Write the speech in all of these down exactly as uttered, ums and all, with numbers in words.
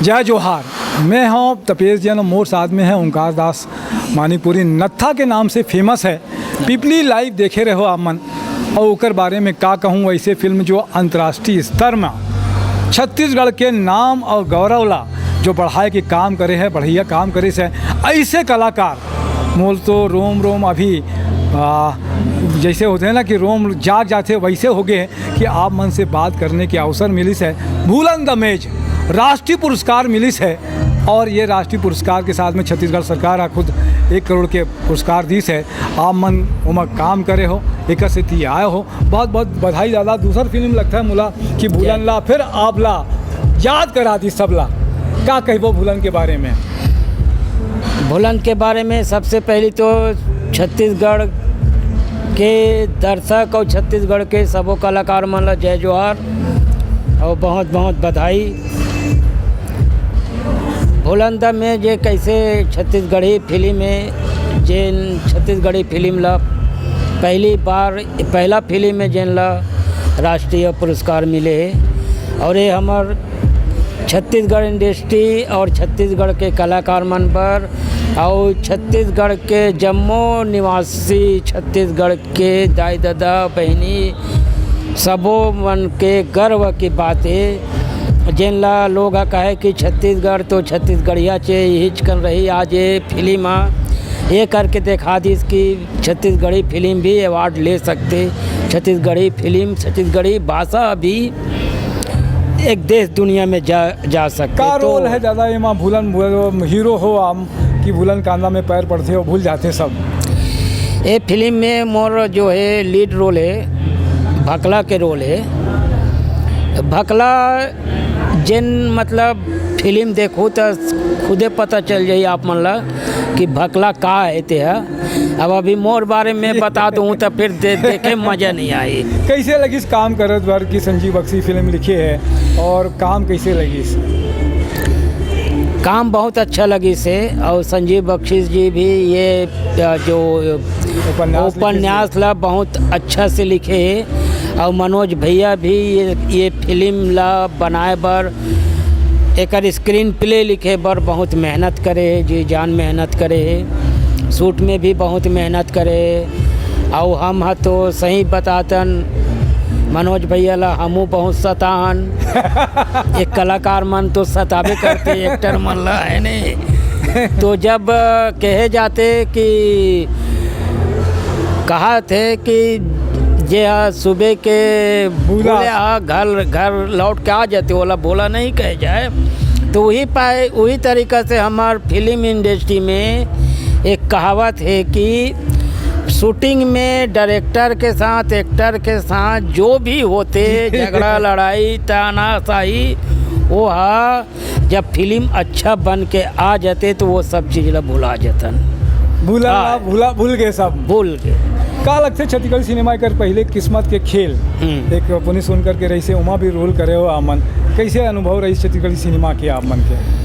जय जोहार। मैं हूं तपेश जैन और मोर साथ में है ओंकार दास मानिकपुरी, नत्था के नाम से फेमस है। पीपली लाइव देखे रहो आप मन। और ओकर बारे में का कहूँ, ऐसे फिल्म जो अंतर्राष्ट्रीय स्तर में छत्तीसगढ़ के नाम और गौरव ला जो बढ़ाए के काम करे है, बढ़िया काम करे से ऐसे कलाकार मोर तो रोम रोम अभी आ, जैसे होते हैं ना कि रोम जाग जाते, वैसे हो गए कि आप मन से बात करने के अवसर मिलिस है। भूलन दमेज राष्ट्रीय पुरस्कार मिलिस है और ये राष्ट्रीय पुरस्कार के साथ में छत्तीसगढ़ सरकार हा खुद एक करोड़ के पुरस्कार दिस है। आप मन ओमा काम करे हो, एक सेती आए हो, बहुत बहुत बधाई दादा। दूसर फिल्म लगता है मोला कि भूलन ला फिर आप ला याद करा दी सबला। का कहबो भूलन के बारे में? भूलन के बारे में सबसे पहली तो छत्तीसगढ़ के दर्शक और छत्तीसगढ़ के सबो कलाकार मन ला जय जोहार और बहुत बहुत बधाई। भूलन दमेज एक ऐसे छत्तीसगढ़ी फिल्म है, जेन छत्तीसगढ़ी फिल्म ला पहली बार, पहला फिल्म है जेन ला राष्ट्रीय पुरस्कार मिले है। और ये हमर छत्तीसगढ़ इंडस्ट्री और छत्तीसगढ़ के कलाकार मन बर और छत्तीसगढ़ के जम्मो निवासी, छत्तीसगढ़ के दाई ददा बहिनी सबो मन के गर्व की बात है। जेन ला लोग ह कहे कि छत्तीसगढ़ तो छत्तीसगढ़िया चे यही चिकन रही, आज ये फिल्म आ ये करके दिखा दिस कि छत्तीसगढ़ी फिल्म भी अवार्ड ले सकते, छत्तीसगढ़ी फिल्म, छत्तीसगढ़ी भाषा भी एक देश दुनिया में जा जा सकते। का तो रोल है दादा एमा भूलन, भूलन हीरो हो आम कि भूलन कांदा में पैर पड़ते हो, भूल जाते सब? ये फिल्म में मोर जो है लीड रोल है, भकला के रोल है। भकला जेन मतलब फिल्म देखो तो खुदे पता चल जाई आप मन ला कि भकला का है ते ह। अब अभी मोर बारे में बता दूँ तो फिर दे, देखे मजा नहीं आई। कैसे लगिस काम करत बर कि संजीव बख्शी फिल्म लिखे है और काम कैसे लगिस? काम बहुत अच्छा लगिस है और संजीव बख्शी जी भी ये अ, जो उपन्यास लिखे उपन्यास ला बहुत अच्छा से लिखे है और मनोज भैया भी ये ये फिल्म ला बनाए बर, एकर स्क्रीन प्ले लिखे बर बहुत मेहनत करे है, जी जान मेहनत करे है, शूट में भी बहुत मेहनत करे है। और हम ह तो सही बतातन, मनोज भैया ला हमू बहुत सताहन। एक कलाकार मन तो सताबे करते, एक्टर मन ला, है नहीं? तो जब अ, कहे जाते कि कहा थे कि जे ह सुबह के भूला। भूले ह घर, घर लौट के आ जाते, ओला भोला नहीं कहे जाए। तो वही पाए, वही तरीका से हमार फिल्म इंडस्ट्री में एक कहावत है कि शूटिंग में डायरेक्टर के साथ, एक्टर के साथ जो भी होते, झगड़ा, लड़ाई, तानाशाही, वो हा जब फिल्म अच्छा बन के आ जाते तो वो सब चीज ला भुला जतन। भूलन हाँ। ला भूला, भूल गए सब। भूल गए। का लगथे छत्तीसगढ़ी सिनेमा एकर पहले किस्मत के खेल? हम्म। एक पुनिस सोनकर के रहिसे, ओमा भी रोल करे हो आप मन। कैसे अनुभव रहिस छत्तीसगढ़ी सिनेमा के आप मन के?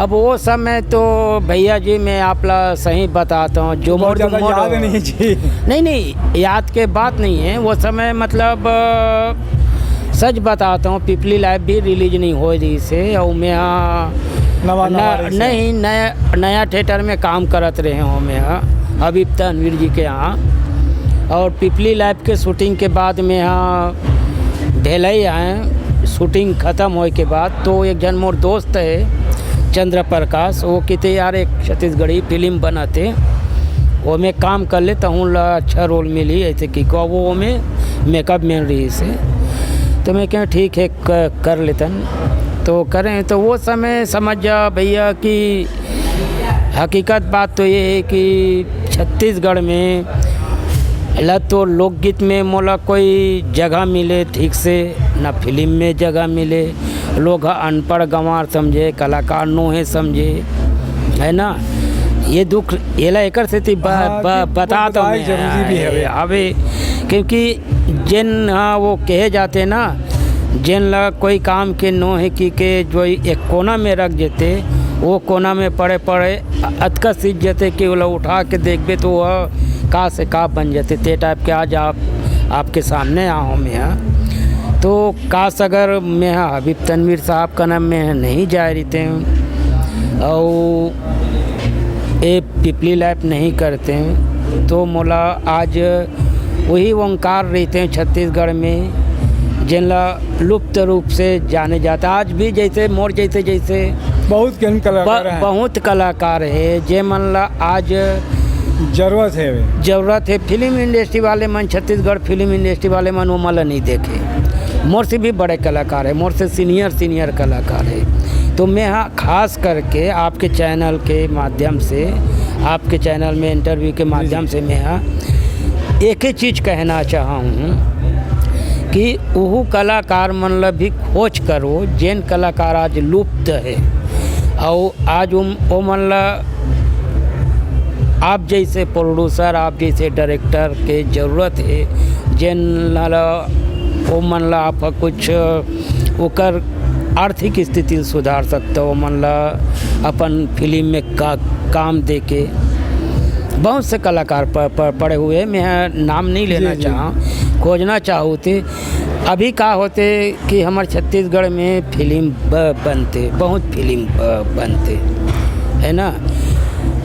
अब वो समय तो भैया जी, मैं आप ला सही बताता हूँ, जो बहुत मोड़ ज़्यादा मोड़ याद नहीं जी। नहीं, नहीं, याद के बात नहीं है। वो समय मतलब अ, सच बताता हूँ, पिपली लाइव भी रिलीज नहीं हो रही से, और मैं यहाँ नवा, नवा न-, रही से। नहीं, नया, नया थिएटर में काम करत रहे हूँ मैं यहाँ, हबीब तनवीर जी के यहाँ। और पिपली लाइव के शूटिंग के बाद में यहाँ भेलई आए, शूटिंग ख़त्म होए के बाद, तो एक जन मोर दोस्त है चंद्र प्रकाश, वो कहते, "यार, एक छत्तीसगढ़ी फिल्म बनाते, वो में काम कर ले, तहूँ ला अच्छा रोल मिली।" ऐसे कि को वो में मेकअप मैन रही से, तो मैं कहें, "ठीक है, क-, कर लेतन।" तो करें, तो वो समय समझ जा भैया कि हकीकत बात तो ये है कि छत्तीसगढ़ में ला तो लोकगीत में मोला कोई जगह मिले ठीक से, ना फिल्म में जगह मिले, लोग ह अनपढ़ गंवार समझे, कलाकार नोहे समझे, है ना? ये दुख, एला एकर सेती ब-, हाँ, ब-, कि बता तो बताए मैं, जरूरी भी हवे। हवे, क्योंकि जेन, हाँ, वो कहे जाते ना, जेन ला कोई काम के नोहे कि के जो एक कोना में रख देते, वो कोना में पड़े पड़े अतका सीज जते कि ओला उठा के देखबे तो वह का से का बन जते। ते टाइप के आज आप, आपके सामने आहो मैं, हाँ। तो काश अगर मैं ह हबीब तनवीर साहब का नाम में नहीं जाए रहितेंव, अउ ए पिपली लाइफ नहीं करतेंव, तो मोला आज वही ओंकार रहितेंव छत्तीसगढ़ में, जेन ला लुप्त रूप से जाने जाथे। आज भी जैसे मोर जैसे, जैसे बहुत कन कलाकार ब-, हैं। बहुत कलाकार हे, जे मन ला आज जरूरत हे। जरूरत हे। फिल्म इंडस्ट्री वाले मन, छत्तीसगढ़ फिल्म इंडस्ट्री वाले मन, वो मन ला नहीं देखे। मोर से भी बड़े कलाकार हे, मोर से सीनियर, सीनियर कलाकार हे। तो मैं ह खास करके आपके चैनल के माध्यम से, आपके चैनल में इंटरव्यू के माध्यम से मैं ह एक ही चीज कहना चाहूँ कि उहू कलाकार मन ला भी खोज करो, जेन कलाकार आज लुप्त हे, अउ आज उम-, ओ मन ला आप जैसे प्रोड्यूसर, आप जैसे डायरेक्टर के जरूरत हे, जेन ला, ओ मन ला आप कुछ ओकर आर्थिक स्थिति ल सुधार सकते हो, ओ मन ला अपन फिल्म में का, काम दे के। बहुत से कलाकार प-, प-, पड़े हुए हैं, मैं नाम नहीं लेना जी, जी। चाहूँ, खोजना चाहूँ थे। अभी का होते कि हमर छत्तीसगढ़ में फिल्म ब-, बनते, बहुत फिल्म ब-, बनते, है ना?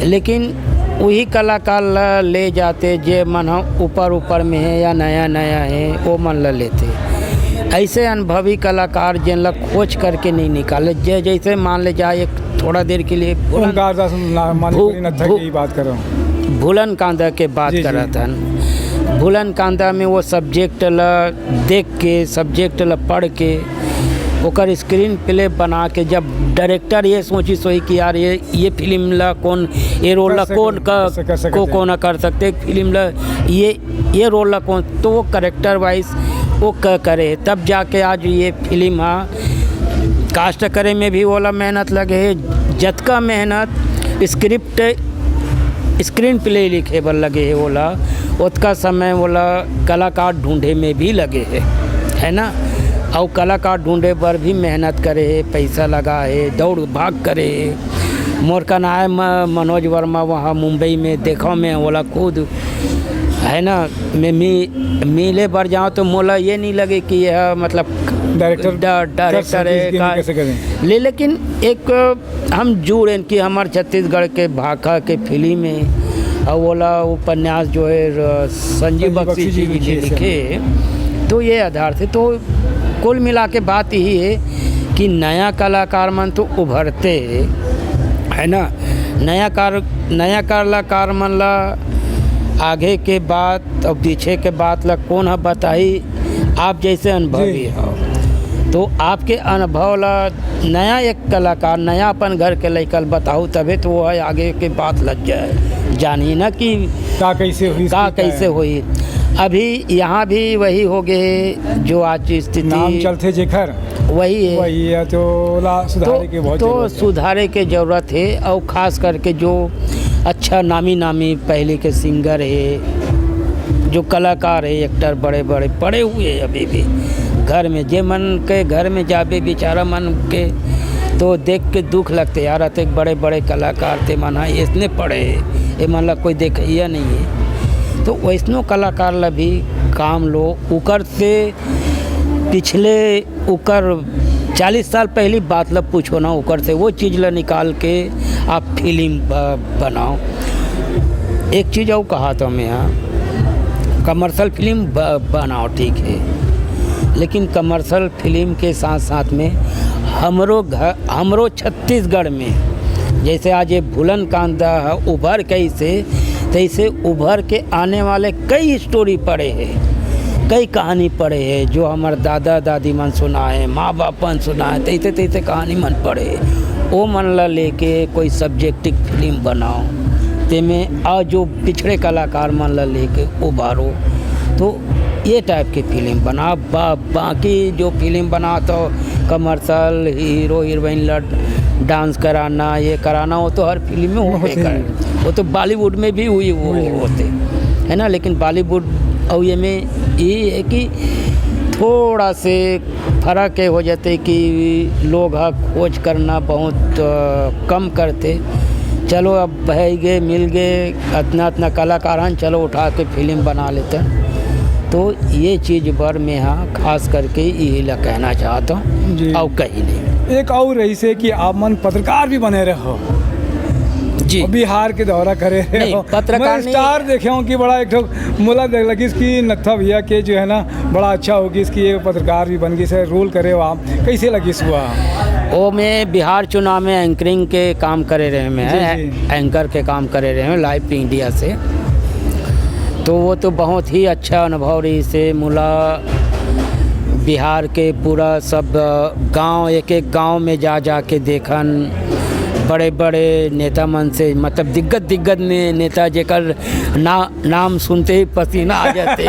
लेकिन वही कलाकार ला ले जाते, जे मन ह ऊपर ऊपर में हे या नया नया हे, वो मन ला लेते। ऐसे अनुभवी कलाकार, जेन ला खोज करके नहीं निकाले, जे जैसे मान ले जाए, एक थोड़ा देर के लिए भूलन, ओंकार दास ला-, मानिकपुरी भू-, नत्था भू-, की बात कर रहा हूँ। भूलन कांदा के बात जी, जी। करत हन। भूलन कांदा में वो सब्जेक्ट ला देख के, सब्जेक्ट ला पढ़ के, ओकर स्क्रीन प्ले बना के, जब डायरेक्टर ये सोचिस होही कि यार, ये, ये फिल्म ला कौन, ये रोल कर ला सके, कौन का, कर सके, कर सके को, थे। कौन कर सकते, फिल्म ला ये, ये रोल ला कौन, तो वो कैरेक्टर वाइज वो क-, करे, तब जाके आज ये फिल्म हा कास्ट करे में भी ओला मेहनत लगे हे, जतका मेहनत स्क्रिप्ट स्क्रीन प्ले लिखे बर लगे हे ओला, ओतका समय ओला कलाकार ढूंढे में भी लगे हे, है ना? अउ कलाकार ढूंढे बर भी मेहनत करे हे, पैसा लगा हे, दौड़ भाग करे हे। मोर कन आए म-, मनोज वर्मा वहाँ मुंबई में, देखो मैं ओला खुद, है ना, मैं मी-, मिले बर जाऊँ तो मोला ये नहीं लगे कि यह मतलब डायरेक्टर डा-, कर डायरेक्टर सके हे कि नहीं, का कैसे करें? ले, लेकिन एक हम जुड़ेन कि हमर छत्तीसगढ़ के भाखा के फिल्म हे, अउ ओला उपन्यास जो हे, र-, संजीव संजीव बख्शी बख्शी जी जी जी लिखे लिखे हे। हे। तो ये आधार से तो कुल मिला के बात यही हे कि नया कलाकार मन तो उभरते हे, है ना? नया कार-, नया कलाकार मन ला आगे के बात अउ पीछे के बात ला कोन ह बताही? आप जैसे अनुभवी जी। हो, तो आपके अनुभव ला नया एक कलाकार, नया अपन घर के लइका ल बताहू, तभे तो वो ह आगे के बात लग जाए, जानी ना कि का कैसे हुई, का कैसे है। हुई। अभी यहाँ भी वही हो गए, जो आज स्थिति नाम चलथे जेखर, वही है। वही है, तो ला सुधारे तो, के बहुत तो जरूरत है। सुधारे के जरूरत है, और खास करके जो अच्छा नामी नामी पहले के सिंगर है, जो कलाकार है, एक्टर बड़े बड़े पड़े हुए हैं अभी भी घर में। जे मन के घर में जाबे बेचारा मन के तो देख के दुख लगते यार, अतेक बड़े बड़े कलाकार ते मन ह इसने पड़े हे, ए मन ला कोई देखइया नहीं है। तो वैसनो कलाकार ला भी काम लो, उकर से पिछले उकर चालीस साल पहली बात ला पूछो ना, उकर से वो चीज ला निकाल के आप फिल्म ब-, बनाओ। एक चीज और कहा था मैं यहाँ, कमर्शियल फिल्म ब-, बनाओ, ठीक है, लेकिन कमर्शियल फिल्म के साथ साथ में हमरो घर, हमरो छत्तीसगढ़ में जैसे आज ये भूलन कांदा है, उभर के इसे, तैसे उभर के आने वाले कई स्टोरी पड़े हैं, कई कहानी पड़े हैं, जो हमर दादा दादी मन सुनाए, माँ बाप मन सुनाए, तैसे तैसे कहानी मन पड़े हैं। ओ मन ला लेके कोई सब्जेक्टिव फिल्म बनाओ, तेमे आ जो पिछड़े कलाकार मन ला लेके उभारो, तो ये टाइप के फिल्म बना। बा-, बाकी जो फिल्म बना तो कमर्शियल, हीरो हीरोइन ला डांस कराना, ये कराना, वो तो हर फिल्म में होते होते ही करे। हैं। वो तो बॉलीवुड में भी हुई, वो हुई, हुई। होते है ना, लेकिन बॉलीवुड और ये में ये है कि थोड़ा से फर्क ये हो जाते कि लोग ह खोज करना बहुत, अ, कम करते। चलो, अब बह गए, मिल गए, अतना, अतना कलाकार हन, चलो उठा के फिल्म बना लेते हैं। तो ये चीज बर मैं हा खास करके यही ला कहना चाहत हूँ। जी। और कहीं नहीं। एक और रहिसे कि आप मन पत्रकार भी बने रहे हो। जी। और बिहार के दौरा करे रहे नहीं, हो। पत्रकार मैं नहीं। स्टार देखे हूँ कि बड़ा एक ठो मोला लगिस कि नत्था भैया के जो है ना, बड़ा अच्छा होगिस कि ये पत्रकार भी बन गिस हे, रोल करे हो आप, कैसे लगिस हुआ? वो मैं बिहार चुनाव में एंकरिंग के काम करे रहे मैं, जी, जी। एंकर के काम करे रहे हैं लाइव इंडिया से। तो वो तो बहुत ही अच्छा अनुभव रहिसे मोला। बिहार के पूरा सब गांव, एक एक गांव में जा जा के देखन, बड़े बड़े नेता मन से, मतलब दिग्गज दिग्गज ने, नेता जेकर ना नाम सुनते ही पसीना आ जाते।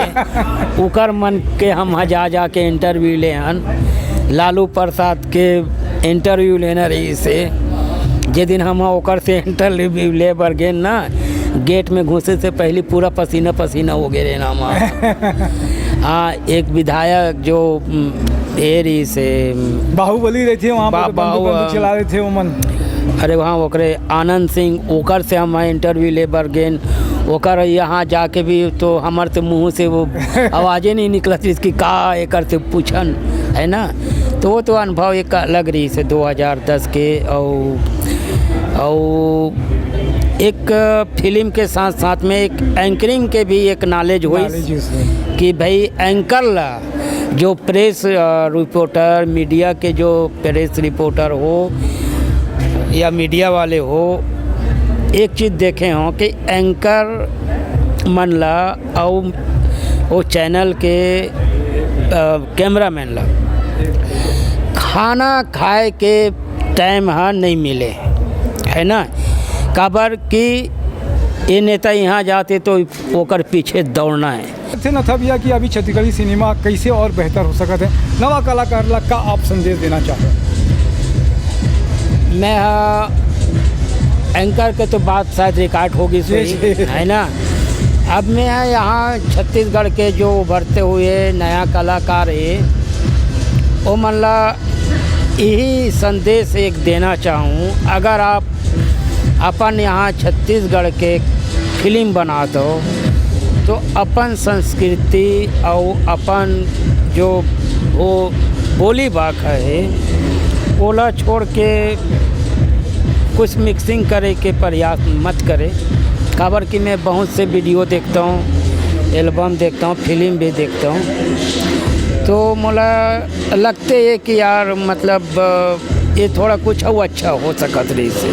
ओकर मन के हम हा जा जा के इंटरव्यू ले हन। लालू प्रसाद के इंटरव्यू लेना रहिसे, जे दिन हम ओकर से इंटरव्यू ले बर गेन ना, गेट में घुसे से पहले पूरा पसीना पसीना हो गए रहे ना हम। हाँ, एक विधायक जो, उम, ए रहिसे, उम, बाहुबली रहिथे वहाँ पर बा-, तो बंदूक बाहु-, बंदूक चला रहिथे ओमन। अरे वहाँ ओकरे आनंद सिंह, ओकर से हम इंटरव्यू ले बर गेन। ओकर यहाँ जाके भी तो हमर तो मुँह से वो आवाजे नहीं निकलत रहिस कि का एकर से पूछन, है ना। तो वो तो अनुभव एक अलग रहिसे दो हज़ार दस के। और, और एक फिल्म के साथ साथ में एक एंकरिंग के भी एक नॉलेज होइस नॉलेज होइस। कि भाई एंकर ला जो प्रेस, अ, रिपोर्टर, मीडिया के जो प्रेस रिपोर्टर हो या मीडिया वाले हो, एक चीज देखे हो कि एंकर मन ला और वो चैनल के, अ, कैमरामैन ला खाना खाए के टाइम हा नहीं मिले, है ना। काबर कि ये नेता यहाँ जाते तो ओकर पीछे दौड़ना है। थे नत्था भैया कि अभी छत्तीसगढ़ी सिनेमा कैसे और बेहतर हो सकत है, नवा कलाकार ला का आप संदेश देना चाहते हैं? मैं हा, एंकर के तो बात शायद रिकॉर्ड होगी जी, सही, जी। है ना। अब मैं हा यहाँ छत्तीसगढ़ के जो उभरते हुए नया कलाकार है, वो मन ला यही संदेश एक देना चाहूँ, अगर आप अपन यहाँ छत्तीसगढ़ के फिल्म बनात हो, तो अपन संस्कृति और अपन जो वो बोली भाखा है, ओला छोड़ के कुछ मिक्सिंग करे के प्रयास मत करे। काबर कि मैं बहुत से वीडियो देखता हूँ, एल्बम देखता हूँ, फिल्म भी देखता हूँ, तो मोला लगते ये कि यार, मतलब, अ, ये थोड़ा कुछ अउ अच्छा हो सकत रहिसे।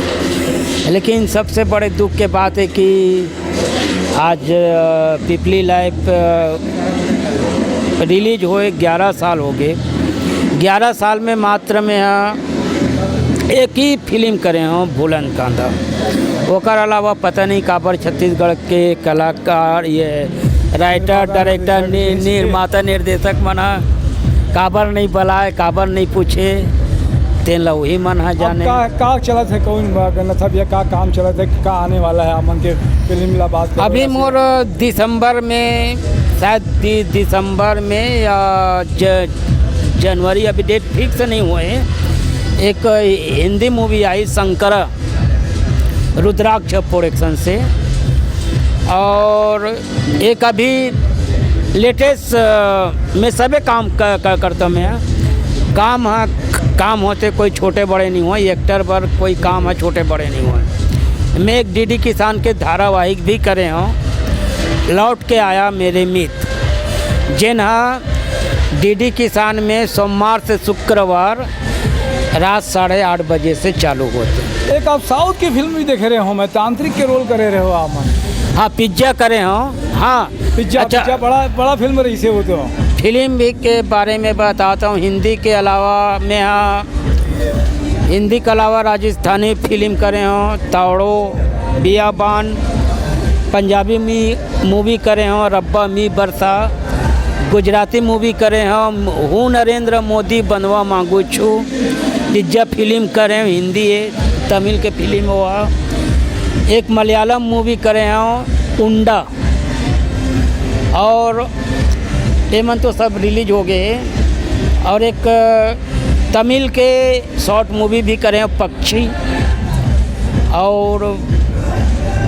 लेकिन सबसे बड़े दुख के बात है कि आज, अ, पीपली लाइव, अ, रिलीज होए ग्यारह साल हो गए। ग्यारह साल में मात्र में, अ, एक ही फिल्म करे हों, भूलन कांदा। ओकर अलावा पता नहीं काबर छत्तीसगढ़ के कलाकार, ये राइटर, निर्माता, डायरेक्टर, निर्देशक, नि-, निर्देशक। निर्माता, निर्देशक मन ह काबर नहीं बलाए, काबर नहीं पूछे, तेन ला वही मन ह अब जाने। का, का चलत है, कौन बा-, नत्था भैया, का काम चलत है, का आने वाला है, आप मन के फिल्म ला बात करे अभी वाला मोर से? दिसंबर में, शायद दि-, दिसंबर में या ज-, जनवरी, अभी डेट फिक्स नहीं हुए है। एक हिंदी मूवी आई शंकरा, रुद्राक्ष प्रोडक्शन से, और एक अभी लेटेस्ट, अ, में सबे काम क-, क-, करता मैं। काम ह, काम होते कोई छोटे बड़े नहीं हुए, एक्टर बर कोई काम है छोटे बड़े नहीं हुए। मैं एक डीडी किसान के धारावाहिक भी करे हों, लौट के आया मेरे मित्र, जेन ह डीडी किसान में सोमवार से शुक्रवार रात साढ़े आठ बजे से चालू होते। एक आप साउथ की फिल्म भी देखे रहे हों मैं, तांत्रिक के रोल करे रहे हो आप मन। हाँ, पिज्जा करे हों। हाँ। पिज्जा, अच्छा। पिज्जा बड़ा, बड़ा फिल्म रहिसे वो तो। फिल्म भी के बारे में बताता हूँ, हिंदी के अलावा मैं हाँ हिंदी के अलावा राजस्थानी फिल्म करे हों, तावड़ो, बियाबान, पंजाबी मी-, मूवी करे हों, रब्बा मी बरसा, गुजराती मूवी करे हों, हूँ नरेंद्र मोदी बनवा मांगू छू, पिज्जा फिल्म करे हों, हिंदी है, तमिल के फिल्म हुआ, एक मलयालम मूवी करे हों, उंडा, और ये मन तो सब रिलीज हो गए हैं। और एक, अ, तमिल के शॉर्ट मूवी भी करे हैं, पक्षी, और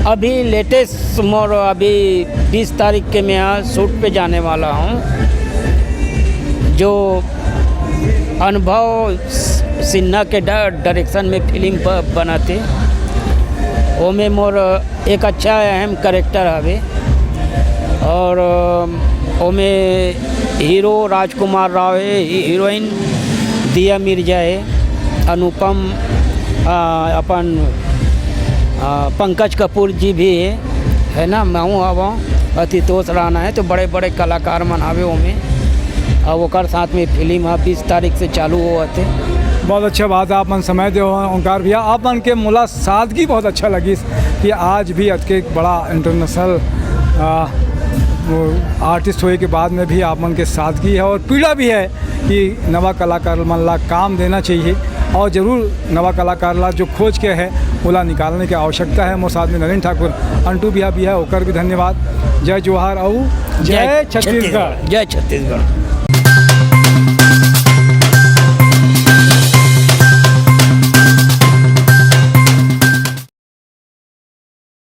अभी लेटेस्ट मोर, अभी बीस तारीख के मैं यहाँ शूट पे जाने वाला हूँ, जो अनुभव सिन्हा के डायरेक्शन में फिल्म बनाते, ओमे मोर एक अच्छा अहम कैरेक्टर हवे। और ओमे हीरो राजकुमार राव है, हीरोइन दिया मिर्जा है, अनुपम अपन पंकज कपूर जी भी है, है ना, मैं हूँ हवा, आशुतोष राणा है, तो बड़े बड़े कलाकार मन हवे ओमे। और ओकर साथ में फिल्म है, बीस तारीख से चालू होवत है। बहुत अच्छा बात है, आप मन समय दे ओंकार भैया, आप मन के मुलाकात की बहुत अच्छा लगी कि आज भी अतके एक बड़ा इंटरनेशनल आर्टिस्ट होए के बाद में भी आप मन के सादगी है और पीड़ा भी है कि नवा कलाकार मन ला काम देना चाहिए और जरूर नवा कलाकार ला जो खोज के है ओला निकालने की आवश्यकता है। मोर साथ में नरेंद्र ठाकुर अंटू भैया भी है, ओकर भी धन्यवाद। जय जोहार और जय छत्तीसगढ़। जय छत्तीसगढ़।